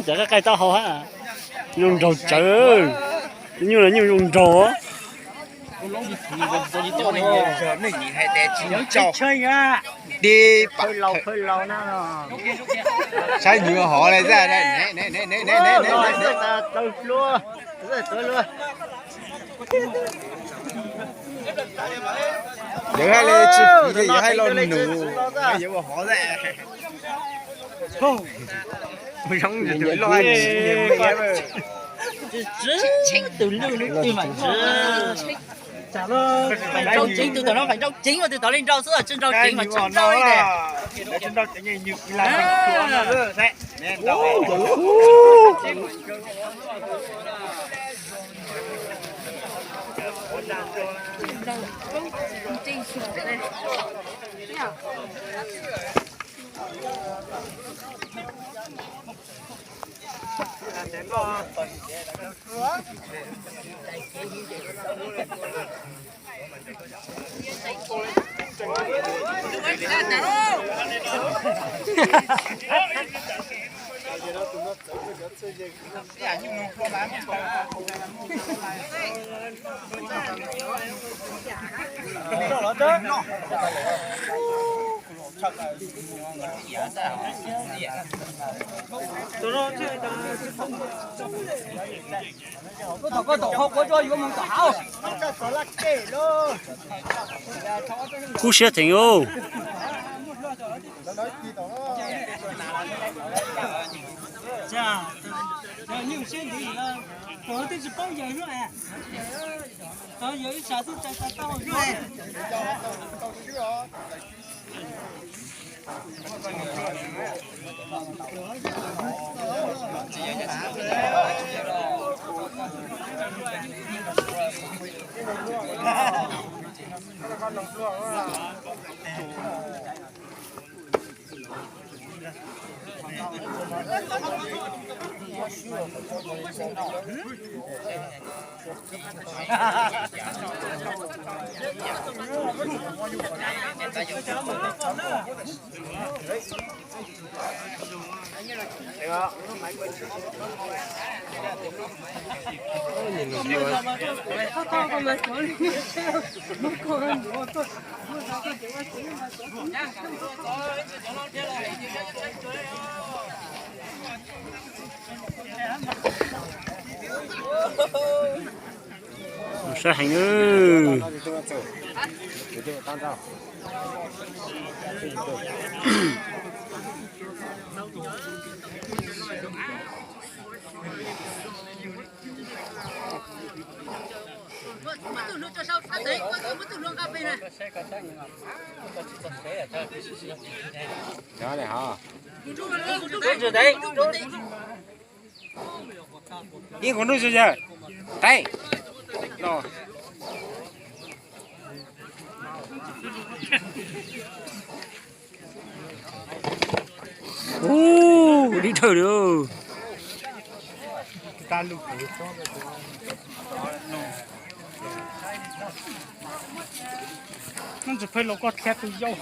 Cov qaij taub hau hab, nyuj nraug tsawv, nyuj los nyuj zoo nraug. Saib nyuj hov le. Yawg hais li tsis piv li, yawg hais los nus, yawg ua hov xwb. Zoo loj. Tsis tsheeb tus lwj lub twg mas tsis tsheeb. Feem nrau ceev tus tom no, feem nrau ceev mas tus tom li nrau xwb, tsis nrau ceev mas tsis nrau li. Kub siab theem ub. Saib heev. Ib qho ntuj tsis yawg, qe los. Ub, dib dhawm li. Tsis pheej los koj thiab tus yau.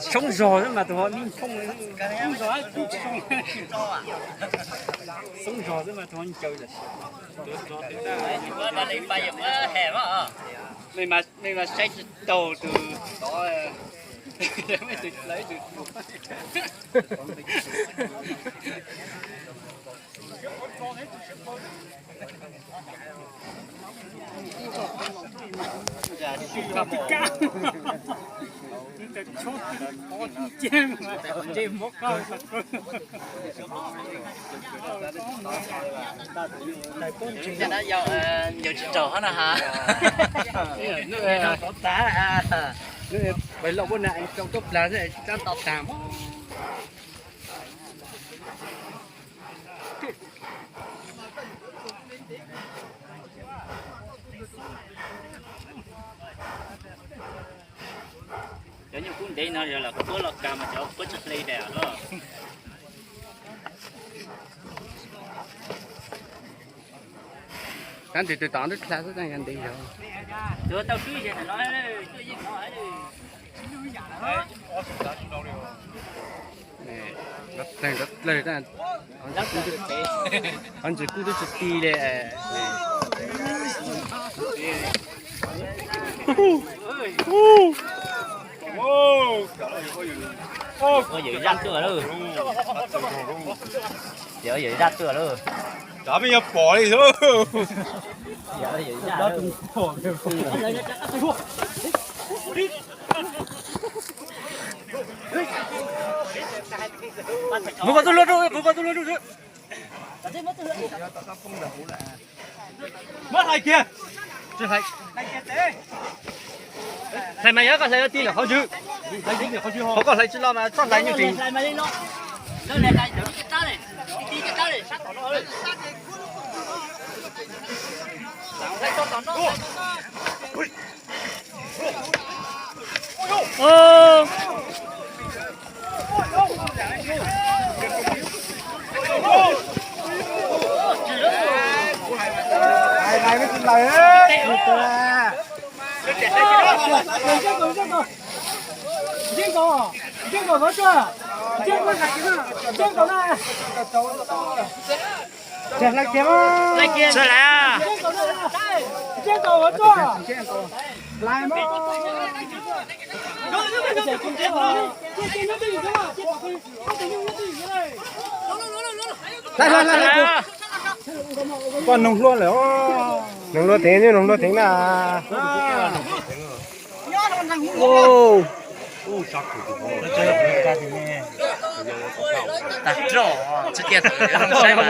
Soob zog xwb mas tus ho nij nphoo li. Soob zog xwb mas tus ho ncaws tam sim. Mej mas saib tsis taus tus tod. Ncaws tsis raug hab na ha. Pais loj ua na, rau tuab plag xwb tsis txhob to tag. Cov nyuj kub ntev no yog los puab los kag mas cov puab tsis hle daim los. Tab tis tus tod twb dlha xwb, yog ntev zog. Tus tau swb ces no tuaj yeej no. Nkawd dlawg, nkawd dlawg, qhov ntsis kub twb tsis ti li. Ua yawm zaj tuaj lawm. Yawm zaj tuaj lawm. Cov peb yuav pom li. Mus kom tub hluas rau, mus kom tub hluas rau. Muab hlais kiag. Hlais mas yog koj hlais yuav ti lawm qhov ywg. Qhov koj hlais tsis los mas txhob hlais nyuj tsev. Ntsia hlais kiag, ntsia hlais kiag. Hlais, hlais, hlais, hlais. Koj noog hlua lawm. Noog hlua theev, noog hlua theev na. Tag roj, tsis tias saib mas.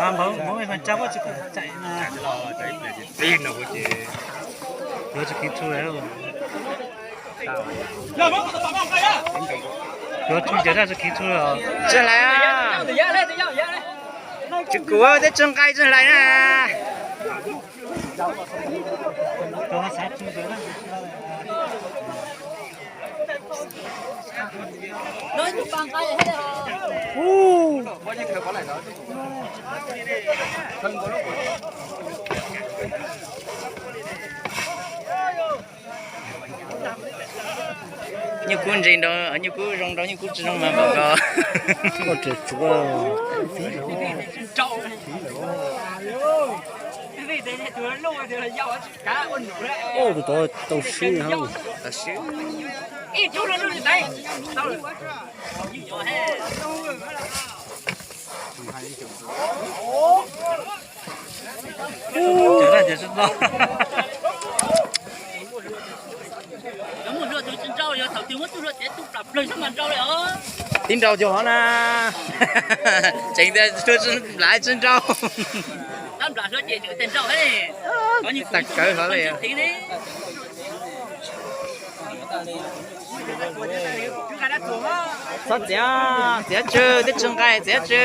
Npawg, npawg mej mas tsa pob tsis kom txaim na. Yuav tsis kiv txhua lawm. Yuav txhua ces tsis kiv txhua lawm. Tsis hlais. Tsis kuv teb tsis nqaij tsis hlais na. Nyuj kub ntse nrau, nyuj kub zoo nrau, nyuj kub tsis zoo mas npaum ko. Tus tod tau swb. Tib nrau cuag hov na. Tseem tias hlua tsis nplav tsis nrau. Tag kawg hov li. Txhob txiav, txiav tsw, twb tsw nqaij, txiav tsw.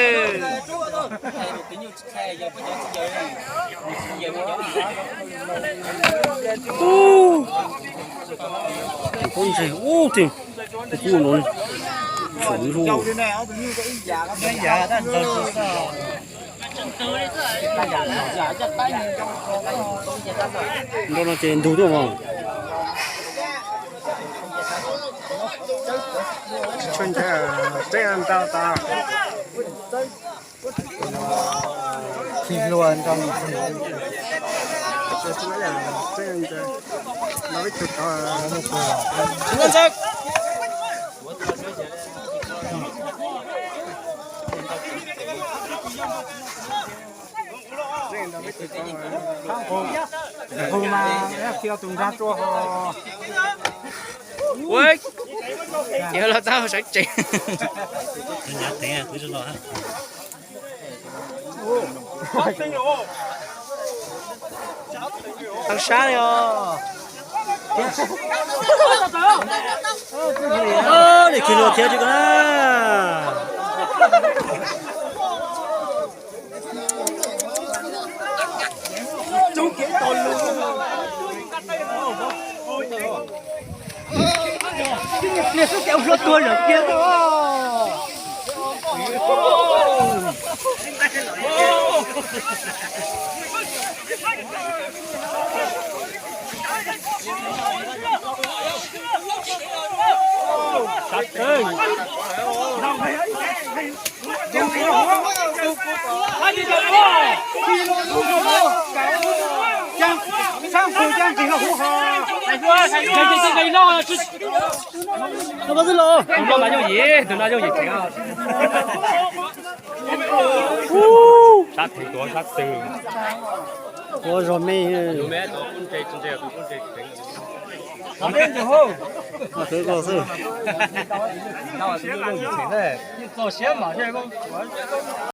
Ub, tus kub ntseg ub, tus kub no tshwm lub. Nrau no ces ntug tuaj mas. Tshuaj ncav teb ntau tas. Khi hlua nrau. Ua, ces los tau sawv tsees. Tau sab li os. Nim khi hlua thiab tsis ko na. Tus no mas yooj yim, tus no yooj yim. Sab twg tuav sab twg. Tuav zog me. Xwb.